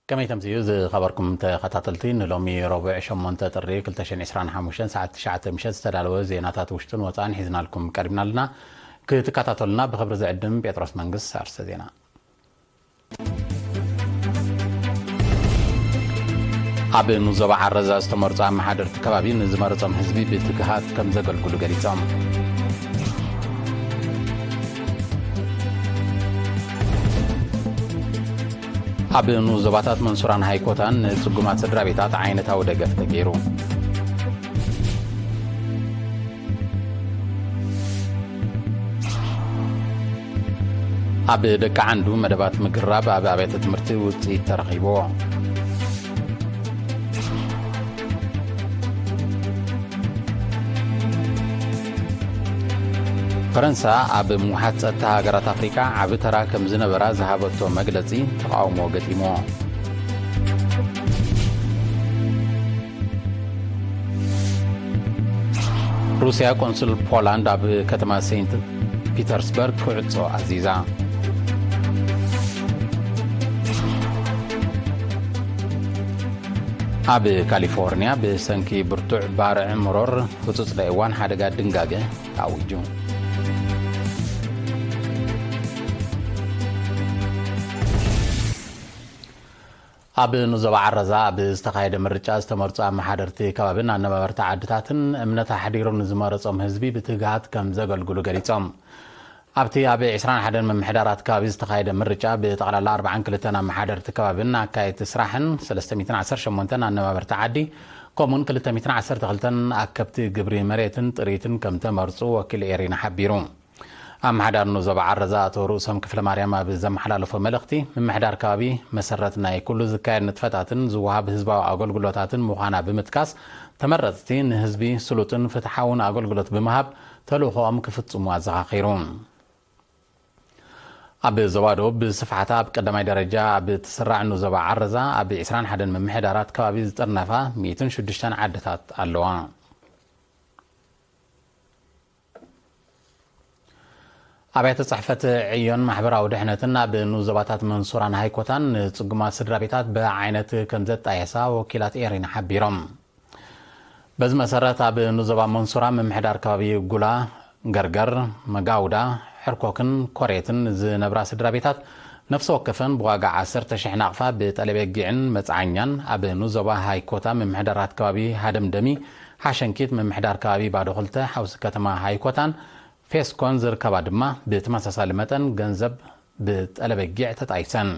ከመይ ተምስዩ ዝኸበርኩም ተኸታተልቲ፣ ንሎሚ ረቡዕ ሸሞንተ ጥሪ ክልተ ሽሕን ዕስራን ሓሙሽተን ሰዓት ትሽዓተ ምሸት ዝተዳለወ ዜናታት ውሽጥን ወጻእን ሒዝናልኩም ቀሪብና ኣለና። ክትከታተሉና ብኽብሪ ዝዕድም ጴጥሮስ መንግስ። ኣርስተ ዜና። ኣብ ንዞባ ዓረዛ ዝተመርጹ ኣመሓደርቲ ከባቢ ንዝመረጾም ህዝቢ ብትግሃት ከም ዘገልግሉ ገሊጾም። ኣብ ንዞባታት መንሱራን ሃይኮታን ንጽጉማት ስድራ ቤታት ዓይነታዊ ደገፍ ተገይሩ። ኣብ ደቂ ዓንዱ መደባት ምግራብ ኣብ ኣብያተ ትምህርቲ ውጽኢት ተረኺብዎ። ፈረንሳ ኣብ ምውሓት ጸጥታ ሃገራት ኣፍሪቃ ዓቢ ተራ ከም ዝነበራ ዝሃበቶ መግለጺ ተቓውሞ ገጢምዎ። ሩስያ ቆንስል ፖላንድ ኣብ ከተማ ሴንት ፒተርስበርግ ክዕጾ ኣዚዛ። ኣብ ካሊፎርኒያ ብሰንኪ ብርቱዕ ባርዕ ምሮር ህጹጽ ናይ እዋን ሓደጋ ድንጋገ ተኣዊጁ። ኣብ ንዞባ ዓረዛ ኣብ ዝተኻየደ ምርጫ ዝተመርጹ ኣመሓደርቲ ከባብን ኣነባበርቲ ዓድታትን እምነት ኣሕዲሩ ንዝመረጾም ህዝቢ ብትግሃት ከም ዘገልግሉ ገሊጾም። ኣብቲ ኣብ ዕስራን ሓደን ምምሕዳራት ከባቢ ዝተኻየደ ምርጫ ብጠቕላላ ኣርባዓን ክልተን ኣመሓደርቲ ከባብን ኣካየድቲ ስራሕን ሰለስተ ሚእትን ዓሰርተ ሸሞንተን ኣነባበርቲ ዓዲ ከምኡውን ክልተ ሚእትን ዓሰርተ ክልተን ኣከብቲ ግብሪ መሬትን ጥሪትን ከም ተመርጹ ወኪል ኤሪና ሓቢሩ። ኣመሓዳር ንዞባ ዓረዛ ኣቶ ርእሶም ክፍለ ማርያም ኣብ ዘመሓላለፎ መልእኽቲ፣ ምምሕዳር ከባቢ መሰረት ናይ ኩሉ ዝካየድ ንጥፈታትን ዝወሃብ ህዝባዊ ኣገልግሎታትን ምዃና ብምጥቃስ፣ ተመረጽቲ ንህዝቢ ስሉጥን ፍትሓውን ኣገልግሎት ብምሃብ ተልእኾኦም ክፍጽሙ ኣዘኻኺሩ። ኣብ ዞባ ደቡብ ብስፍሓታ ኣብ ቀዳማይ ደረጃ ኣብ እትስራዕ ንዞባ ዓረዛ ኣብ ዕስራን ሓደን ምምሕዳራት ከባቢ ዝጥርነፋ ሚእትን ሽዱሽተን ዓድታት ኣለዋ። ኣብያተ ጽሕፈት ዕዮን ማሕበራዊ ድሕነትን ኣብ ንዞባታት መንሱራን ሃይኮታን ንጽጉማት ስድራ ቤታት ብዓይነት ከም ዘጣየሳ ወኪላት ኤሪና ሓቢሮም። በዚ መሰረት ኣብ ንዞባ መንሱራ ምምሕዳር ከባቢ ጉላ፣ ገርገር፣ መጋውዳ፣ ሕርኮክን ኮሬትን ዝነብራ ስድራ ቤታት ነፍሲ ወከፈን ብዋጋ ዓሰርተ ሽሕ ናቕፋ ብጠለቤጊዕን መጽዓኛን ኣብ ንዞባ ሃይኮታ ምምሕዳራት ከባቢ ሃደምደሚ፣ ሓሸንኪት ምምሕዳር ከባቢ ባዶ ክልተ ሓውሲ ከተማ ሃይኮታን ፌስኮን ዝርከባ ድማ ብተመሳሳሊ መጠን ገንዘብ ብጠለበጊዕ ተጣይሰን።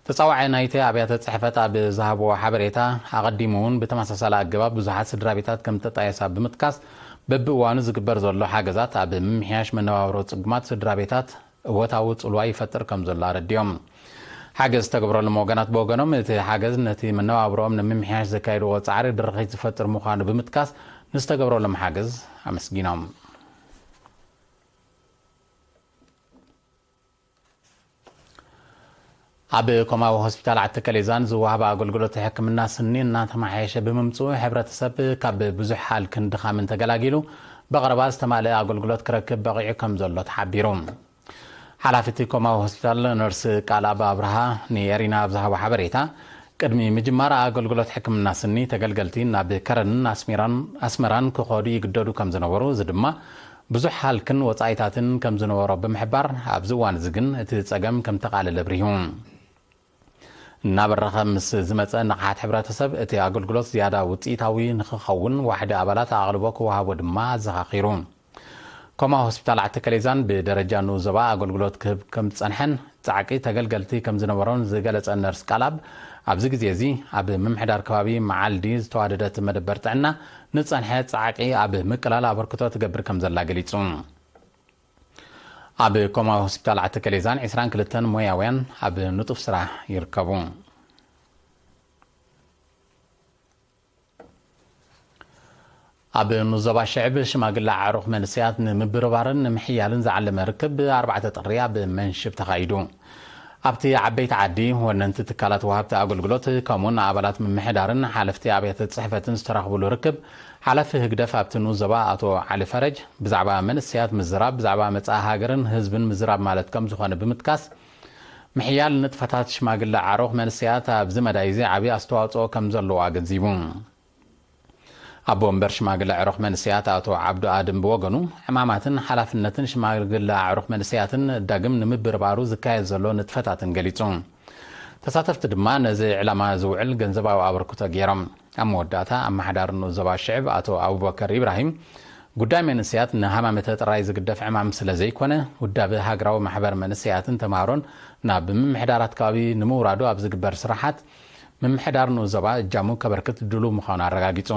ተጻዋዒ ናይቲ ኣብያተ ጽሕፈት ኣብ ዝሃብዎ ሓበሬታ፣ ኣቐዲሙ እውን ብተመሳሳሊ ኣገባብ ብዙሓት ስድራ ቤታት ከም ተጣየሳ ብምጥቃስ፣ በብእዋኑ ዝግበር ዘሎ ሓገዛት ኣብ ምምሕያሽ መነባብሮ ጽጉማት ስድራ ቤታት እወታዊ ጽልዋ ይፈጥር ከም ዘሎ ኣረዲኦም። ሓገዝ ዝተገብረሎም ወገናት ብወገኖም፣ እቲ ሓገዝ ነቲ መነባብሮኦም ንምምሕያሽ ዘካየድዎ ጻዕሪ ድርኺት ዝፈጥር ምዃኑ ብምጥቃስ፣ ንዝተገብረሎም ሓገዝ ኣመስጊኖም። ኣብ ኮማዊ ሆስፒታል ዓዲ ከሌዛን ዝወሃብ ኣገልግሎት ሕክምና ስኒ እናተመሓየሸ ብምምፅኡ፣ ሕብረተሰብ ካብ ብዙሕ ሃልክን ድኻምን ተገላጊሉ ብቐረባ ዝተማልአ ኣገልግሎት ክረክብ በቒዑ ከም ዘሎ ተሓቢሩ። ሓላፊ እቲ ኮማዊ ሆስፒታል ነርስ ቃልኣብ ኣብርሃ ንኤሪና ኣብ ዝሃቦ ሓበሬታ፣ ቅድሚ ምጅማር ኣገልግሎት ሕክምና ስኒ፣ ተገልገልቲ ናብ ከረንን ኣስመራን፣ ኣስመራን ክኸዱ ይግደዱ ከም ዝነበሩ፣ እዚ ድማ ብዙሕ ሃልክን ወጻኢታትን ከም ዝነበሮ ብምሕባር፣ ኣብዚ እዋን እዚ ግን እቲ ጸገም ከም ተቓለለ ኣብሪሁ። እናበረኸ ምስ ዝመጸ ንቕሓት ሕብረተሰብ፣ እቲ ኣገልግሎት ዝያዳ ውጽኢታዊ ንኽኸውን ዋሕዲ ኣባላት ኣቓልቦ ክወሃቦ ድማ ኣዘኻኺሩ። ኮማ ሆስፒታል ዓዲ ከሌዛን ብደረጃ ንኡስ ዞባ ኣገልግሎት ክህብ ከም ዝጸንሐን ጻዕቂ ተገልገልቲ ከም ዝነበሮን ዝገለጸ ነርስ ቃላብ፣ ኣብዚ ግዜ እዚ ኣብ ምምሕዳር ከባቢ መዓልዲ ዝተዋደደት መደበር ጥዕና ንጸንሐ ጻዕቂ ኣብ ምቅላል ኣበርክቶ ትገብር ከም ዘላ ገሊጹ። ኣብ ኮማ ሆስፒታል ዓዲ ከሌዛን ዕስራን ክልተን ሞያውያን ኣብ ንጡፍ ስራሕ ይርከቡ። ኣብ ንዞባ ሽዕብ ሽማግለ ኣዕሩኽ መንእሰያት ንምብርባርን ንምሕያልን ዝዓለመ ርክብ ብ ኣርባዕተ ጥሪ ኣብ መንሽብ ተኻይዱ። ኣብቲ ዓበይቲ ዓዲ፣ ወነንቲ ትካላት ወሃብቲ ኣገልግሎት፣ ከምኡውን ኣባላት ምምሕዳርን ሓለፍቲ ኣብያተ ጽሕፈትን ዝተረኽብሉ ርክብ፣ ሓላፊ ህግደፍ ኣብቲ ንኡስ ዞባ ኣቶ ዓሊ ፈረጅ፣ ብዛዕባ መንእሰያት ምዝራብ፣ ብዛዕባ መጻኢ ሃገርን ህዝብን ምዝራብ ማለት ከም ዝኾነ ብምጥቃስ፣ ምሕያል ንጥፈታት ሽማግለ ዓሮኽ መንስያት ኣብዚ መዳይ እዚ ዓብዪ ኣስተዋፅኦ ከም ዘለዎ ኣገንዚቡ። ኣቦ ወንበር ሽማግለ ዕሮኽ መንስያት ኣቶ ዓብዱ ኣድም ብወገኑ፣ ዕማማትን ሓላፍነትን ሽማግለ ኣዕሩኽ መንስያትን ዳግም ንምብርባሩ ዝካየድ ዘሎ ንጥፈታትን ገሊጹ። ተሳተፍቲ ድማ ነዚ ዕላማ ዝውዕል ገንዘባዊ ኣበርክቶ ገይሮም። ኣብ መወዳእታ፣ ኣመሓዳሪ ንኡስ ዞባ ሽዕብ ኣቶ ኣቡበከር ኢብራሂም፣ ጉዳይ መንስያት ንሃማመተ ጥራይ ዝግደፍ ዕማም ስለ ዘይኮነ፣ ውዳበ ሃገራዊ ማሕበር መንስያትን ተምሃሮን ናብ ምምሕዳራት ከባቢ ንምውራዱ ኣብ ዝግበር ስራሓት፣ ምምሕዳር ንኡስ ዞባ እጃሙ ከበርክት ድሉው ምዃኑ ኣረጋጊጹ።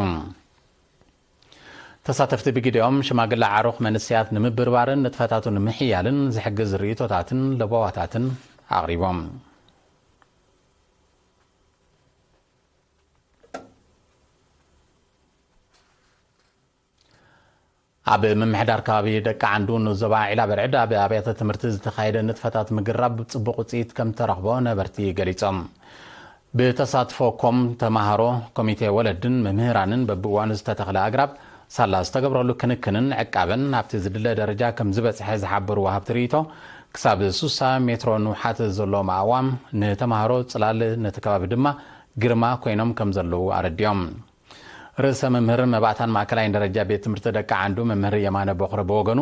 ተሳተፍቲ ብግዲኦም፣ ሽማግለ ዓሮኽ መንስያት ንምብርባርን ንጥፈታቱ ንምሕያልን ዝሕግዝ ርእይቶታትን ለበዋታትን ኣቕሪቦም። ኣብ ምምሕዳር ከባቢ ደቂ ዓንዱ ንዞባ ዒላ በርዕድ ኣብ ኣብያተ ትምህርቲ ዝተኻየደ ንጥፈታት ምግራብ ጽቡቕ ውጽኢት ከም ተረኽቦ ነበርቲ ገሊጾም። ብተሳትፎ ኮም ተማሃሮ፣ ኮሚቴ ወለድን መምህራንን በብእዋኑ ዝተተኽለ ኣግራብ ሳላ ዝተገብረሉ ክንክንን ዕቃበን ናብቲ ዝድለ ደረጃ ከም ዝበጽሐ ዝሓበሩ ወሃብቲ ርእይቶ፣ ክሳብ ሱሳ ሜትሮ ንውሓት ዘለዎም ኣእዋም ንተማሃሮ ጽላል፣ ነቲ ከባቢ ድማ ግርማ ኮይኖም ከም ዘለዉ ኣረዲኦም። ርእሰ መምህር መባእታን ማእከላይን ደረጃ ቤት ትምህርቲ ደቂ ዓንዱ መምህር የማነ ቦኽረ ብወገኑ፣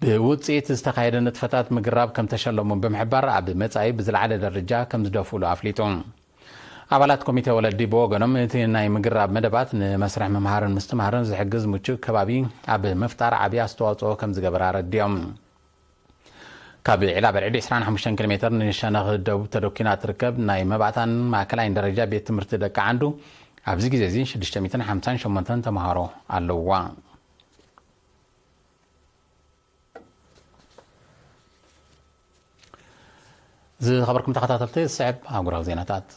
ብውጽኢት ዝተኻየደ ንጥፈታት ምግራብ ከም ተሸለሙ ብምሕባር፣ ኣብ መጻኢ ብዝለዓለ ደረጃ ከም ዝደፍእሉ ኣፍሊጡ። ኣባላት ኮሚቴ ወለዲ ብወገኖም፣ እቲ ናይ ምግራብ መደባት ንመስርሕ ምምሃርን ምስትምሃርን ዝሕግዝ ምቹእ ከባቢ ኣብ ምፍጣር ዓብዪ ኣስተዋጽኦ ከም ዝገበረ ኣረዲኦም። ካብ ዒላ በርዕድ ዕስራን ሓሙሽተን ኪሎ ሜትር ንሸነኽ ደቡብ ተደኲና እትርከብ ናይ መባእታን ማእከላይን ደረጃ ቤት ትምህርቲ ደቂ ዓንዱ፣ ኣብዚ ግዜ እዚ ሽዱሽተ ሚእትን ሓምሳን ሸሞንተን ተምሃሮ ኣለውዋ። ዝኸበርኩም ተኸታተልቲ፣ ዝስዕብ ኣህጉራዊ ዜናታት።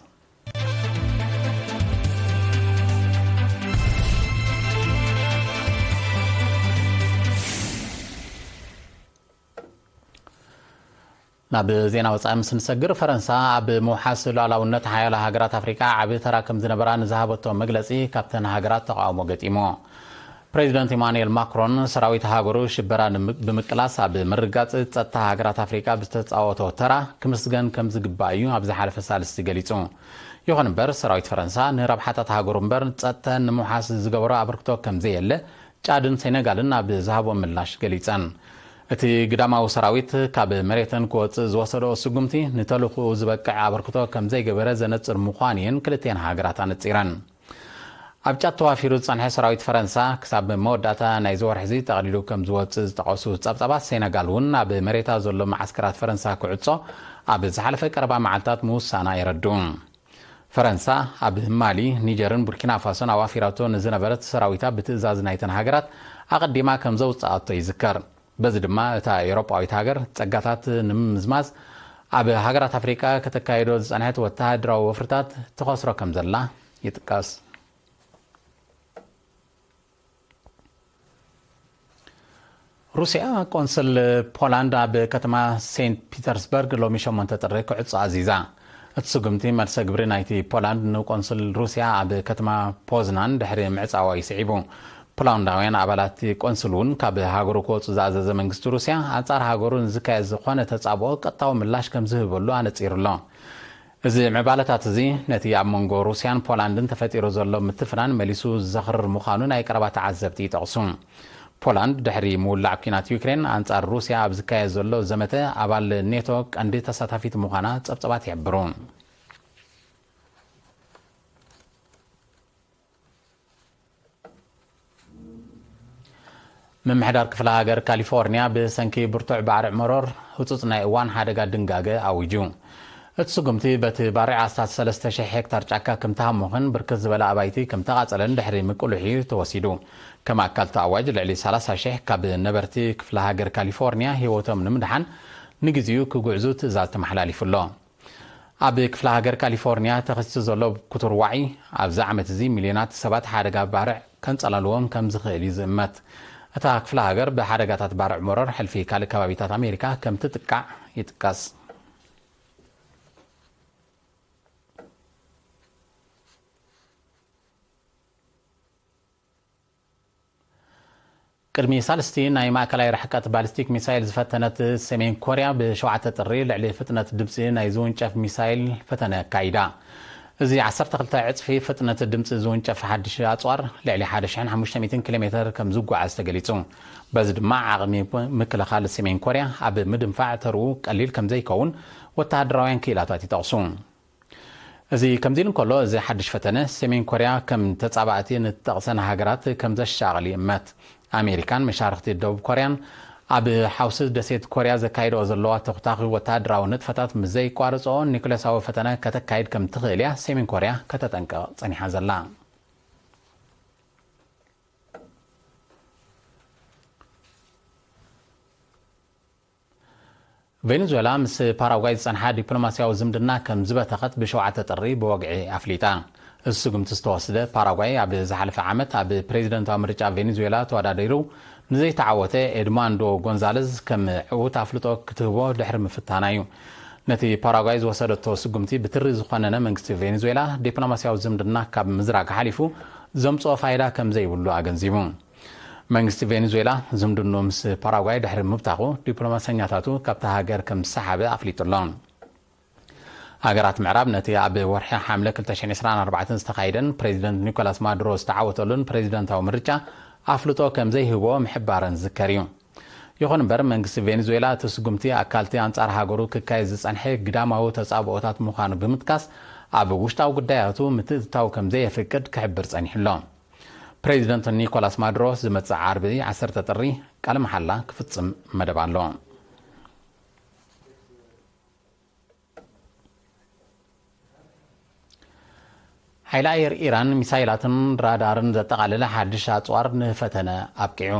ናብ ዜና ወጻኢ ምስ ንሰግር፣ ፈረንሳ ኣብ ምውሓስ ሉዓላውነት ሓያሎ ሃገራት ኣፍሪቃ ዓቢ ተራ ከም ዝነበራ ንዝሃበቶ መግለጺ ካብተን ሃገራት ተቓውሞ ገጢሞ። ፕሬዚደንት ኢማኑኤል ማክሮን፣ ሰራዊት ሃገሩ ሽበራ ንም-፣ ብምቅላስ ኣብ ምርጋጽ ጸጥታ ሃገራት ኣፍሪቃ ብዝተጻወቶ ተራ ክምስገን ከም ዝግባእ እዩ ኣብ ዝሓለፈ ሳልስቲ ገሊጹ። ይኹን እምበር፣ ሰራዊት ፈረንሳ ንረብሓታት ሃገሩ እምበር ጸጥተን ንምውሓስ ዝገበሮ ኣበርክቶ ከም ዘየለ ጫድን ሴነጋልን ኣብ ዝሃብዎ ምላሽ ገሊጸን። እቲ ግዳማዊ ሰራዊት ካብ መሬተን ክወጽእ ዝወሰደኦ ስጉምቲ ንተልእኾኡ ዝበቅዕ ኣበርክቶ ከም ዘይገበረ ዘነጽር ምዃኑ እየን ክልቲኤን ሃገራት ኣነጺረን። ኣብ ጫድ ተዋፊሩ ዝጸንሐ ሰራዊት ፈረንሳ ክሳብ መወዳእታ ናይዚ ወርሒ እዚ ጠቕሊሉ ከም ዝወጽእ ዝጠቐሱ ጸብጻባት፣ ሴነጋል እውን ኣብ መሬታ ዘሎ መዓስከራት ፈረንሳ ክዕጾ ኣብ ዝሓለፈ ቀረባ መዓልታት ምውሳና የረድኡ። ፈረንሳ ኣብ ማሊ፣ ኒጀርን ቡርኪና ፋሶን ኣዋፊራቶ ንዝነበረት ሰራዊታ ብትእዛዝ ናይተን ሃገራት ኣቐዲማ ከም ዘውጽኣቶ ይዝከር። በዚ ድማ እታ ኤውሮጳዊት ሃገር ጸጋታት ንምምዝማዝ ኣብ ሃገራት ኣፍሪቃ ከተካይዶ ዝጸንሐት ወተሃደራዊ ወፍርታት ትኸስሮ ከም ዘላ ይጥቀስ። ሩስያ ቆንስል ፖላንድ ኣብ ከተማ ሴንት ፒተርስበርግ ሎሚ ሸሞንተ ጥሪ ክዕጾ ኣዚዛ። እቲ ስጉምቲ መልሰ ግብሪ ናይቲ ፖላንድ ንቆንስል ሩስያ ኣብ ከተማ ፖዝናን ድሕሪ ምዕጻዋ እዩ ስዒቡ። ፖላንዳውያን ኣባላት ቆንስል እውን ካብ ሃገሩ ክወጹ ዝኣዘዘ መንግስቲ ሩስያ፣ ኣንጻር ሃገሩ ንዝካየድ ዝኾነ ተጻብኦ ቀጥታዊ ምላሽ ከም ዝህበሉ ኣነጺሩ ኣሎ። እዚ ምዕባለታት እዚ ነቲ ኣብ መንጎ ሩስያን ፖላንድን ተፈጢሩ ዘሎ ምትፍናን መሊሱ ዘኽርር ምዃኑ ናይ ቀረባ ተዓዘብቲ ይጠቕሱ። ፖላንድ ድሕሪ ምውላዕ ኲናት ዩክሬን ኣንጻር ሩስያ ኣብ ዝካየድ ዘሎ ዘመተ ኣባል ኔቶ ቀንዲ ተሳታፊት ምዃና ጸብጸባት ይሕብሩ። ምምሕዳር ክፍለ ሃገር ካሊፎርኒያ ብሰንኪ ብርቱዕ ባርዕ መሮር ህጹጽ ናይ እዋን ሓደጋ ድንጋገ ኣዊጁ። እቲ ስጉምቲ በቲ ባርዕ ኣስታት ሰለስተ ሽሕ ሄክታር ጫካ ከም ተሃሞኽን ብርክት ዝበለ ኣባይቲ ከም ተቓጸለን ድሕሪ ምቅሉሕ እዩ ተወሲዱ። ከም ኣካል እቲ ኣዋጅ ልዕሊ ሰላሳ ሽሕ ካብ ነበርቲ ክፍለ ሃገር ካሊፎርኒያ ህይወቶም ንምድሓን ንግዜኡ ክጉዕዙ ትእዛዝ ተመሓላሊፉ ኣሎ። ኣብ ክፍለ ሃገር ካሊፎርኒያ ተኸሲቱ ዘሎ ክቱር ዋዒ ኣብዚ ዓመት እዚ ሚልዮናት ሰባት ሓደጋ ባርዕ ከንጸላልዎም ከም ዝኽእል እዩ ዝእመት። እታ ክፍለ ሃገር ብሓደጋታት ባርዕ መሮር ሕልፊ ካልእ ከባቢታት ኣሜሪካ ከም ትጥቃዕ ይጥቀስ። ቅድሚ ሳልስቲ ናይ ማእከላይ ርሕቀት ባሊስቲክ ሚሳይል ዝፈተነት ሰሜን ኮርያ፣ ብ7 ጥሪ ልዕሊ ፍጥነት ድምጺ ናይ ዝውንጨፍ ሚሳይል ፈተነ ኣካይዳ። እዚ ዓሰርተ ክልተ ዕጽፊ ፍጥነት ድምጺ ዝውንጨፍ ሓድሽ ኣጽዋር፣ ልዕሊ ሓደ ሽሕን ሓሙሽተ ሚእትን ኪሎ ሜተር ከም ዝጓዓዝ ተገሊጹ። በዚ ድማ ዓቕሚ ምክልኻል ሰሜን ኮርያ ኣብ ምድንፋዕ ተርኡ ቀሊል ከም ዘይከውን ወተሃደራውያን ክኢላታት ይጠቕሱ። እዚ ከምዚ ኢሉ እንከሎ፣ እዚ ሓድሽ ፈተነ ሰሜን ኮርያ ከም ተጻባእቲ ንተጠቕሰን ሃገራት ከም ዘሻቕል ይእመት። ኣሜሪካን መሻርኽቲ ደቡብ ኮርያን ኣብ ሓውሲ ደሴት ኮርያ ዘካይደኦ ዘለዋ ተኹታኺ ወተሃደራዊ ንጥፈታት ምስ ዘይቋርጽኦ፣ ኒኩሌሳዊ ፈተነ ከተካይድ ከም ትኽእል እያ ሰሜን ኮርያ ከተጠንቅቕ ጸኒሓ ዘላ። ቬኔዙዌላ ምስ ፓራጓይ ዝጸንሓ ዲፕሎማስያዊ ዝምድና ከም ዝበተኸት ብ7 ጥሪ ብወግዒ ኣፍሊጣ። እዚ ስጉምቲ ዝተወስደ፣ ፓራጓይ ኣብ ዝሓለፈ ዓመት ኣብ ፕሬዚደንታዊ ምርጫ ቬኔዙዌላ ተወዳዲሩ ንዘይተዓወተ ኤድማንዶ ጎንዛለዝ ከም ዕዉት ኣፍልጦ ክትህቦ ድሕሪ ምፍታና እዩ። ነቲ ፓራጓይ ዝወሰደቶ ስጉምቲ ብትሪ ዝኾነነ መንግስቲ ቬኔዙዌላ፣ ዲፕሎማስያዊ ዝምድና ካብ ምዝራግ ሓሊፉ ዘምጽኦ ፋይዳ ከም ዘይብሉ ኣገንዚቡ። መንግስቲ ቬኔዙዌላ ዝምድንኡ ምስ ፓራጓይ ድሕሪ ምብታኹ፣ ዲፕሎማሰኛታቱ ካብታ ሃገር ከም ዝሰሓበ ኣፍሊጡ ኣሎ። ሃገራት ምዕራብ ነቲ ኣብ ወርሒ ሓምለ ክልተ ሽሕን ዕስራን ኣርባዕተን ዝተኻየደን ፕሬዚደንት ኒኮላስ ማዱሮ ዝተዓወተሉን ፕሬዚደንታዊ ምርጫ ኣፍልጦ ከም ዘይህቦ ምሕባረን ዝዝከር እዩ። ይኹን እምበር፣ መንግስቲ ቬኔዙዌላ እቲ ስጉምቲ ኣካልቲ ኣንጻር ሃገሩ ክካየድ ዝጸንሐ ግዳማዊ ተጻብኦታት ምዃኑ ብምጥቃስ፣ ኣብ ውሽጣዊ ጉዳያቱ ምትእትታው ከም ዘየፍቅድ ክሕብር ጸኒሑ ኣሎ። ፕሬዚደንት ኒኮላስ ማዱሮ ዝመጽእ ዓርቢ ዓሰርተ ጥሪ ቃለ መሓላ ክፍጽም መደብ ኣሎ። ሓይሊ ኣየር ኢራን ሚሳይላትን ራዳርን ዘጠቓለለ ሓድሽ ኣጽዋር ንፈተነ ኣብቂዑ።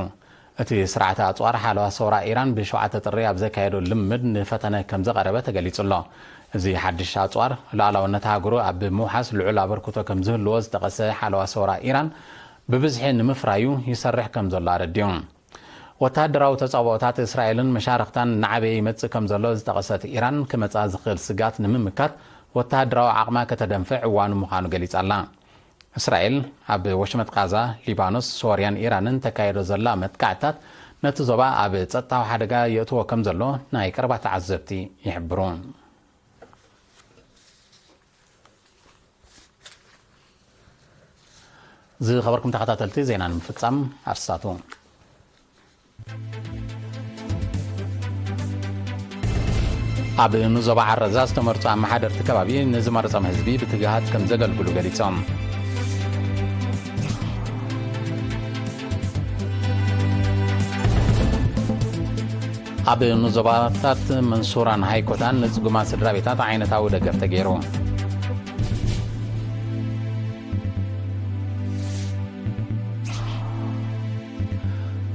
እቲ ስርዓተ ኣጽዋር ሓለዋ ሰውራ ኢራን ብ7 ጥሪ ኣብ ዘካየዶ ልምምድ ንፈተነ ከም ዘቐረበ ተገሊጹ ኣሎ። እዚ ሓድሽ ኣጽዋር፣ ሉዓላውነት ሃገሩ ኣብ ምውሓስ ልዑል ኣበርክቶ ከም ዝህልዎ ዝጠቐሰ ሓለዋ ሰውራ ኢራን፣ ብብዝሒ ንምፍራዩ ይሰርሕ ከም ዘሎ ኣረዲኡ። ወተሃደራዊ ተጻብኦታት እስራኤልን መሻርኽታን እናዓበየ ይመጽእ ከም ዘሎ ዝጠቐሰት ኢራን፣ ክመጽኣ ዝኽእል ስግኣት ንምምካት ወተሃደራዊ ዓቕማ ከተደንፍዕ እዋኑ ምዃኑ ገሊጻ ኣላ። እስራኤል ኣብ ወሽመጥ ቃዛ፣ ሊባኖስ፣ ሶርያን ኢራንን ተካይዶ ዘላ መጥቃዕትታት ነቲ ዞባ ኣብ ጸጥታዊ ሓደጋ የእትዎ ከም ዘሎ ናይ ቀረባ ተዓዘብቲ ይሕብሩ። ዝኸበርኩም ተኸታተልቲ፣ ዜና ንምፍጻም ኣርስታቱ። ኣብ ንዞባ ዓረዛ ዝተመርጹ ኣመሓደርቲ ከባቢ ንዝመረጾም ህዝቢ ብትግሃት ከም ዘገልግሉ ገሊጾም። ኣብ ንዞባታት መንሱራን ሃይኮታን ንጽጉማት ስድራ ቤታት ዓይነታዊ ደገፍ ተገይሩ።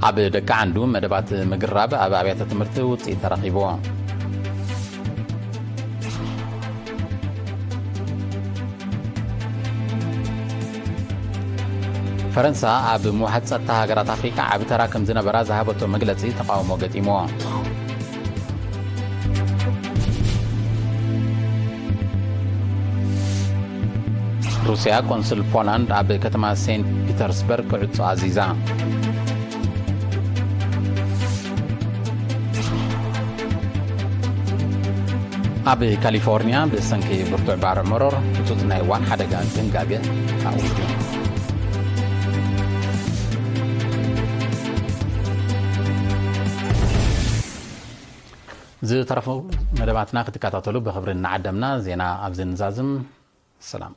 ኣብ ደቂ ዓንዱ መደባት ምግራብ ኣብ ኣብያተ ትምህርቲ ውጽኢት ተረኺቡ። ፈረንሳ ኣብ ምውሓድ ጸጥታ ሃገራት ኣፍሪቃ ዓቢ ተራ ከም ዝነበራ ዝሃበቶ መግለጺ ተቓውሞ ገጢምዎ። ሩስያ፣ ቆንስል ፖላንድ ኣብ ከተማ ሴንት ፒተርስበርግ ክዕጾ ኣዚዛ። ኣብ ካሊፎርኒያ ብሰንኪ ብርቱዕ ባርዕ መሮር ህጹጽ ናይ እዋን ሓደጋ ድንጋገ ኣዊጁ። ዝተረፉ መደባትና ክትከታተሉ ብኽብሪ እናዓደምና፣ ዜና ኣብዚ ንዛዝም። ሰላም።